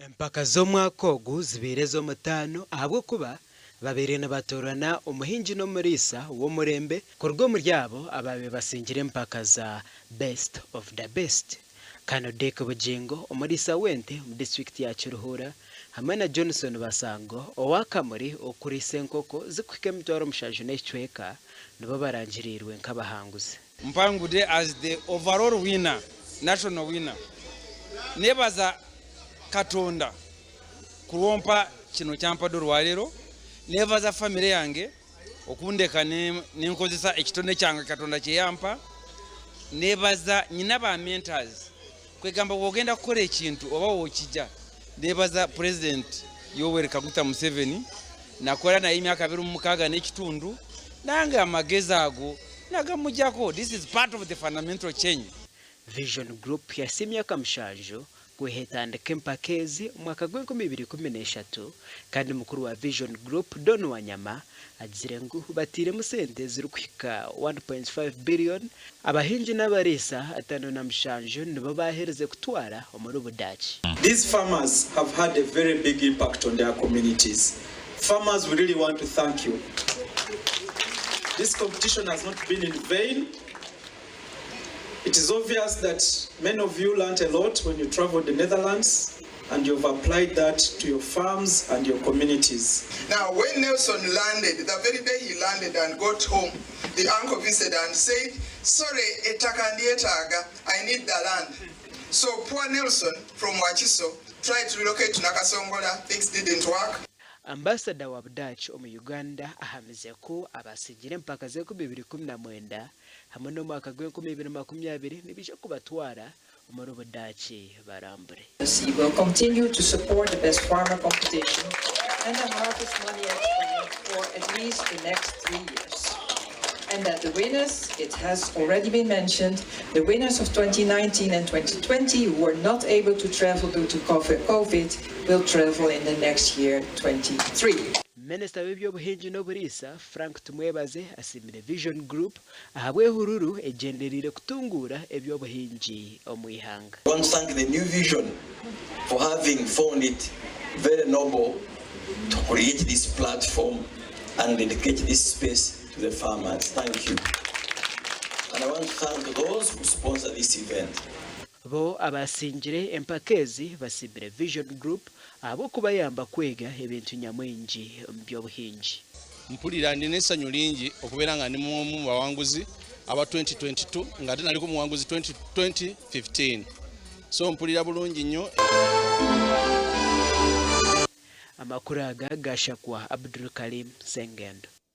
Empaka z'omwaka ogu zibaire ez'omutaano ahabw'okuba babaire nibatoorana omuhingi n'omuriisa w'omurembe kuruga omuri abo abaabaire basingire empaka za Best of the Best. Kano Dick Bugingo omuriisa w'ente omu disiturikiti ya Kiruhura hamwe na Johnson Basango owa Kamuri okuriisa enkoko zikuhika emitwaro mushanju n'ekicweka nibo barangiriirwe nk'abahanguzi. Mpangude as the overall winner, national winner. Nebaza Katonda kulwompa kino kyampadde olwaleero. Nebaza family yange okundeka nenkozesa ekitone kyange Katonda kyeyampa. Nebaza nyina ba mentors kwegamba bwogenda kukora ekintu oba wokija. Nebaza president Yoweri Kaguta Museveni nakora naye emyaka 26 n'ekitundu nange amagezi ago nagamujako this is part of the fundamental change. Vision Group yahitsya emyaka mushanju kwiha etandika empaka ezi omu mwaka gw'enkumi ibiri ikumi n'eshatu kandi mukuru wa Vision Group Don Wanyama agizire ngu batairemu sente ezirikuhika 1.5 billion Abahingi n'abariisa 57 nibo baaherize kutwara omuri Budaaki. These farmers have had a very big impact on their communities. Farmers we really want to thank you. This competition has not been in vain. It is obvious that many of you learnt a lot when you traveled the Netherlands and you've applied that to your farms and your communities. Now when Nelson landed, the very day he landed and got home, the uncle visited and said, Sorry, ettaka ndyetaaga, I need the land. So poor Nelson from Wakiso tried to relocate to Nakasongola, things didn't work. Ambasada wa Budaaki omu Uganda ahamize ku abasigire empaka z'enkumi ibiri ikumi na mwenda hamwe n'omwaka gw'enkumi ibiri makumi abiri nibaija kubatwara omuri Budaaki barambure. He will continue to support the Best Farmer competition and the Harvest Money Expo for at least the next 3 years. And that the winners, it has already been mentioned, the winners of 2019 and 2020 who were not able to travel due to COVID will travel in the next year, 23. Minisita w'eby'obuhingi n'oburiisa Frank Tumwebaze asiimire Vision Group ahabw'ehururu egyendereire kutunguura eby'obuhingi omu ihanga. I want to thank the New Vision for having found it very noble to create this platform and dedicate this space to the farmers. Thank you. And I want to thank those who sponsor this event. Bo abasingire empaka ezi basiimire Vision Group ahabw'okubayamba kwega ebintu nyamwingi omu by'obuhingi. Mpulira ndi n'essanyu lingi okubeera nga ndi mu mu bawanguzi aba 2022 ng'ate naliko muwanguzi 2015 so mpulira bulungi nnyo. Amakuru aga gashakwa Abdulkarim Sengendo.